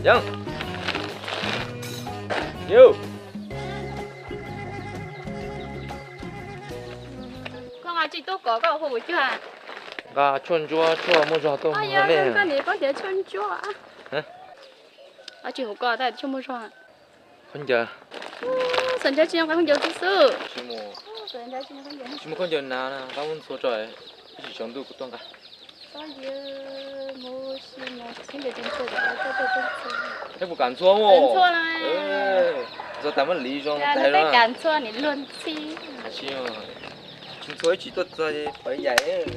Yeeb. Yeeb. Koj nqa tsis tuaj kov koj hu kuv cuag. Nqa tshuaj ntsuab tshuaj muaj zog tuaj mus ne. Koj niam koj tias tshuaj ntsuab. Tsis hu koj tab tshuaj muaj zog. Khaub ncaws. Xav ntshaw tsis nqa khaub ncaws xwb xwb. Tsis muaj khaub ncaws na, nqa mus ntxhua tso, ib sim tsaus ntuj kuv tuaj nqa. Thiab puas kam ntxhua mus? Ntxhua tas muab liv zoo tas. Tsis ntxhua ib tsis tuaj txog pawv yaim.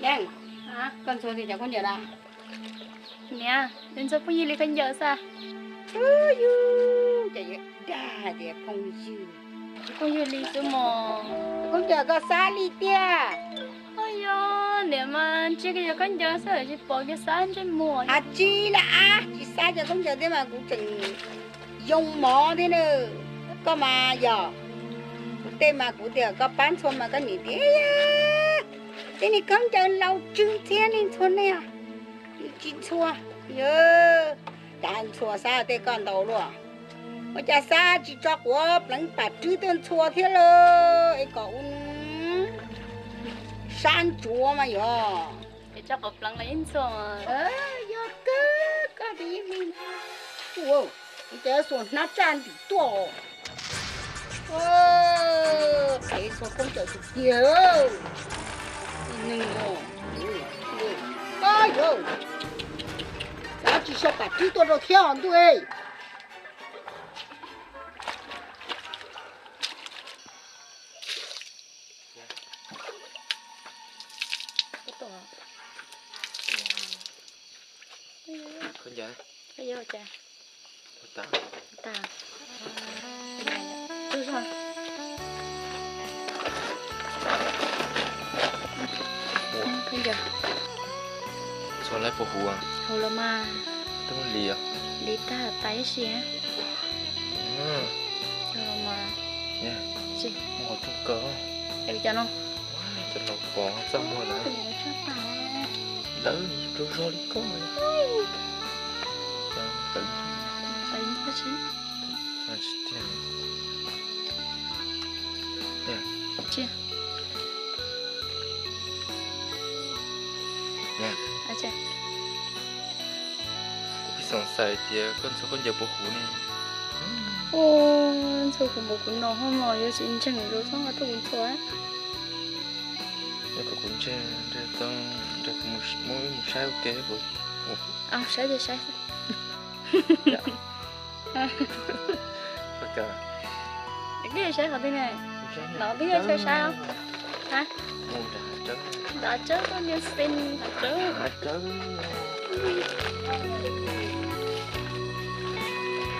Yeej, koj ntxhua li cov khaub ncaws na? Niam, ntxhua phooj ywg li khaub ncaws xwb. Yus, cas yuav dag tias phooj ywg. Phooj ywg li xwb mos. Khaub ncaws koj xab li tiag. Oj yog, niam mas ntsia kiag yog khaub ncaws xwb tsis pom kiag xab ntsej muag. Ab tsi lam ab tsis xab cov khaub ncaws thiab mas kuv tseem yoo mov thiab na. Koj mas yog, kuv tej mas kuv tias koj pab ntxhua mas koj niam tias, tej niag khaub ncaws laus tsw ntxhiab nej ntxhua nej, tsis ntxhua. Yog, cas ntxhua xab tej koj ntau luaj. Ua cas xab tsis tso quav pleev pam rwb tuaj ntxhua thiab lauj, es kom ua sab ntsuav mas yog. Es tso quav pleev los ib ntxhua. Yog kawg koj tus yeej li. Ua cas xuas hnab tsaj ntim tuaj. Qhev txhua khaub ncaws tiag tiag. Ib neeg no. Ab yog, xab tsis so pam rwb tuaj rau thiab os ntuj. Khaub ncaws. Khaub ncaws. Ntxhua lawv puas huv? Huv los mas. Twb muab liv os. Liv tag tas ib si. Huv los mas. Muaj qhov rooj kaw. Es cov no. Cov laus pom txaj muag lawm. Lawv rau zog li koj. Tsis tiag. Kuv pheej xav xav tias koj ntxhua khaub ncaws puas huv ne. Ntxhua kuv npaum kuv no hos mos yuav tsis ntseeg rau txhob nqa tuaj kuv ntxhua. Yog kom kuv ntseeg, nrog kuv mus saib ua ke. Saib ces saib. Koj saib qhov twg ne? No twb yog saib saib. Nram hav tsawb, koj niag xi hav tsawb.